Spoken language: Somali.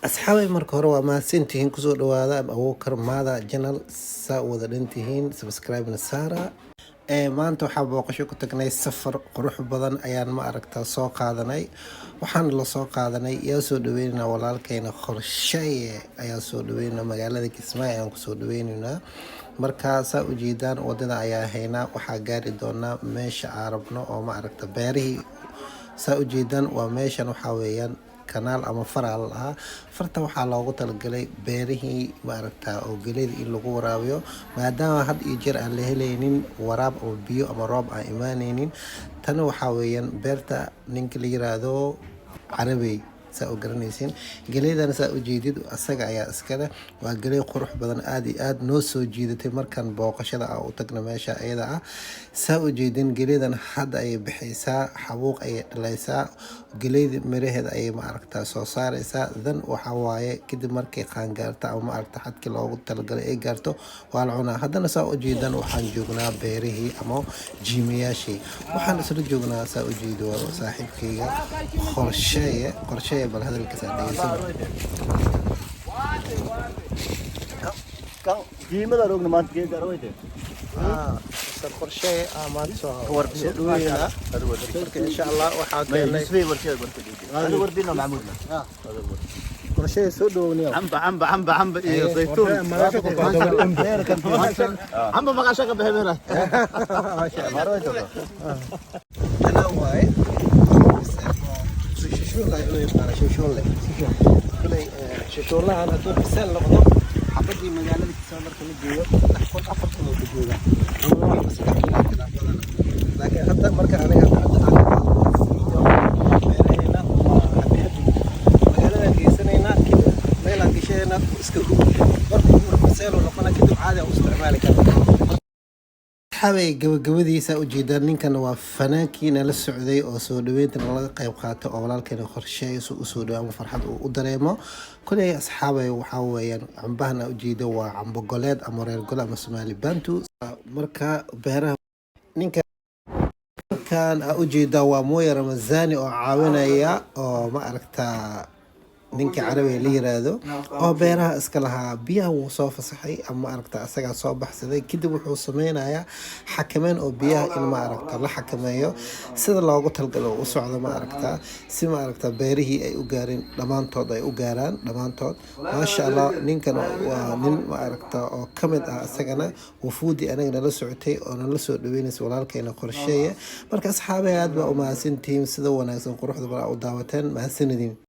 Asxaabay, marka hore waa mahadsantihiin. Kusoo dhawaada Abuukar Maada channel. Saa wada dhantihiin, subscribe-na saara. Maanta waxaa booqasho ku tagnay, safar qurux badan ayaan, ma aragtaa, soo qaadanay. Waxaan la soo qaadanay, yaa soo dhaweynayna? Walaalkayna Qorshaye ayaa soo dhaweynayna. Magaalada Kismaayo ayaan kusoo dhaweynaynaa. Marka saa ujeedaan, wadada ayaa haynaa. Waxaa gaari doonaa meesha aan rabno oo, ma aragta, beerihii. Saa ujeedaan, waa meeshan. Waxaa weeyaan kanaal ama faraa la lahaa. Farta waxaa loogu talagalay beerihii, ma aragtaa, oo geleyda in lagu waraabiyo, maadaama had iyo jeer aan la helaynin waraab ama biyo ama roob aan imaaneynin. Tani waxaa weeyaan beerta ninka la yiraahdo Carabey. Saa u garanaysiin, geleydana saa ujeedid, asaga ayaa iskale. Waa geley qurux badan, aada iyo aada noo soo jiidatay markaan booqashada ah u tagna meesha iyada ah. Saa ujeedin, geleydan hadda ayay bixaysaa, xabuuq ayay dhalaysaa, geleyda miraheeda ayay, ma aragtaa, soo saareysaa. Dan waxaa waaye kadib markay qaangaarto ama, ma aragta, xadkii loogu talagalay ay gaarto, waa la cunaa. Haddana saa ujeedan, waxaan joognaa beerihii ama jiimayaashii. Waxaan isla joognaa, saa ujeedo, waa saaxiibkayga Qorsheeye. Qorsheeye, bal hadalkiisa aan dhegeysano. Kan jiimada roogna maanta geed arwayte. Mr. Qorsheeye maanta soo soo dhaweynaa. Marka insha Allah waxaa keenay Yusuf warshad هذا وردينا معمول. Qorsheeye, soo dhawowniyo. Camba, camba, camba, camba iyo zaytuun. Camba maqasha ka bixi. Maasha Allah, anaa waaye shishuunle loo yaqaana, shishuunle. Kuley shishuunlahan hadduu biseel noqdo, xabadii magaalada Kismaayo marka la geeyo 3000, 4000 oo ka jooga ama laba xabo 3000 aa gadaa badana. Laakiin hadda marka aniga hadda aan beerahayna waa happy happy. Magaaladaan geysanaynaa, kadib meelaan gashanayna, iska marka uu biseel uu noqona, kadib caadi aan u isticmaali karna. Xabay gabagabadiisa ujeedaan, ninkan waa fanaankii nala socday oo soo dhaweynta nalaga qayb qaatay oo walaalkeena Qorsheeyso usoo dhawo ama farxad uu u dareemo. Kuley asxaabay, waxaa weeyaan cambahana ujeeda waa cambo goleed ama reer gole ama Somaali Bantu. Marka beeraha ninka kan aa ujeedaa waa Mooya Ramazani oo caawinaya oo, ma aragtaa, ninka Carabiga la yiraahdo oo beeraha iska lahaa. Biyaha wuu soo fasaxay ama, ma aragta, asagaa soo baxsaday. Kadib wuxuu sameynayaa xakameyn oo biyaha in, ma aragta, la xakameeyo sida loogu talgalo u socdo, ma aragta, si, ma aragta, beerihii ay u gaareen dhammaantood, ay u gaaraan dhammaantood. Maasha Allah, ninkan waa nin, ma aragta, oo kamid ah isagana wufuudi anaga nala socotay oo nala soo dhaweynaysa walaalkeena Qorsheeye. Marka asxaabay, aad baa u mahadsantihiin sida wanaagsan quruxda baa u daawateen. Mahadsanidin.